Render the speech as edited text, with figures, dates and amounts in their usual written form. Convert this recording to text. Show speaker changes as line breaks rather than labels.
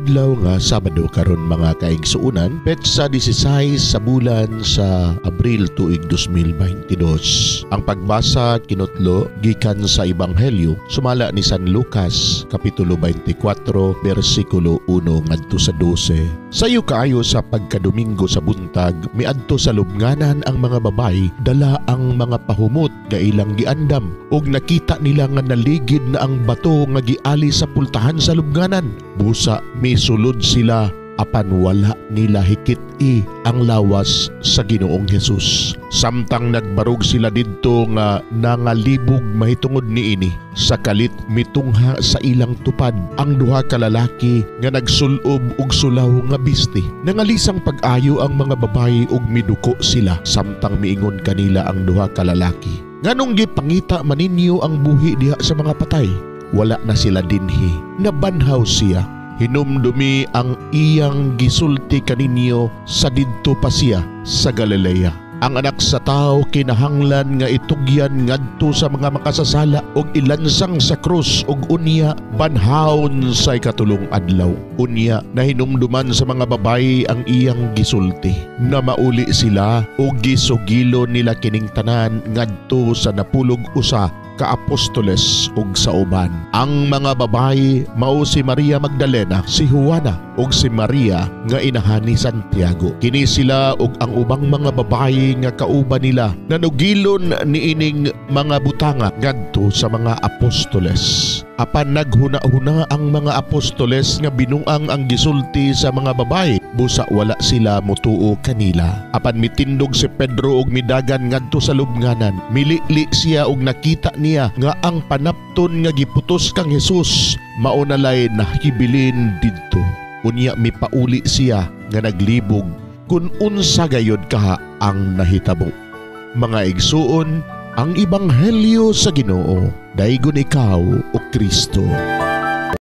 Adlaw nga Sabado karon, mga kaigsuonan, petsa 16 sa bulan sa Abril, tuig 2022. Ang pagbasa kinutlo gikan sa Ebanghelyo sumala ni San Lucas, kapitulo 24, bersikulo 1 ngadto sa 12. Sayo kaayo sa pagkadomingo sa buntag, miadto sa lubnganan ang mga babayi dala ang mga pahumot nga ilang giandam, ug nakita nila nga naligid na ang bato nga giali sa pultahan sa lubnganan. Busa misulod sila, apan wala nila hikit-i ang lawas sa Ginoong Hesus. Samtang nagbarog sila didto nga nangalibog mahitungod niini, sa kalit mitungha sa ilang tupad ang duha ka lalaki nga nagsulob og sulaw nga bisti. Nangalisang pag-ayo ang mga babayi ug miduko sila samtang miingon kanila ang duha ka lalaki, "Nganong gipangita man ninyo ang buhi diha sa mga patay? Wala na sila dinhi. Nabanhaw siya. Hinumdumi ang iyang gisulti kaninyo sa didto pa siya sa Galilea. Ang Anak sa Tao kinahanglan nga itugyan ngadto sa mga makasasala ug ilansang sa krus ug unya banhawon sa ikatulong adlaw." Unya nahinumduman sa mga babayi ang iyang gisulti. Na mauli sila ug gisugilon nila kining tanan ngadto sa 11 ka apostoles ug sa uban. Ang mga babayi mao si Maria Magdalena, si Juana ug si Maria nga inahan ni Santiago. Kini sila ug ang ubang mga babayi nga kauban nila nanugilon niining mga butanga ngadto sa mga apostoles. Apan naghuna-huna ang mga apostoles nga binuang ang gisulti sa mga babayi, busa wala sila mutuo kanila. Apan mitindog si Pedro ug midagan ngadto sa lubnganan. Milili siya ug nakita niya nga ang panapton nga giputos kang Hesus mao nalay nahibilin didto. Unya mipauli siya nga naglibog kun unsa gayod kaha ang nahitabo. Mga igsuon, ang Ebanghelyo sa Ginoo. Daygon ikaw, o Kristo.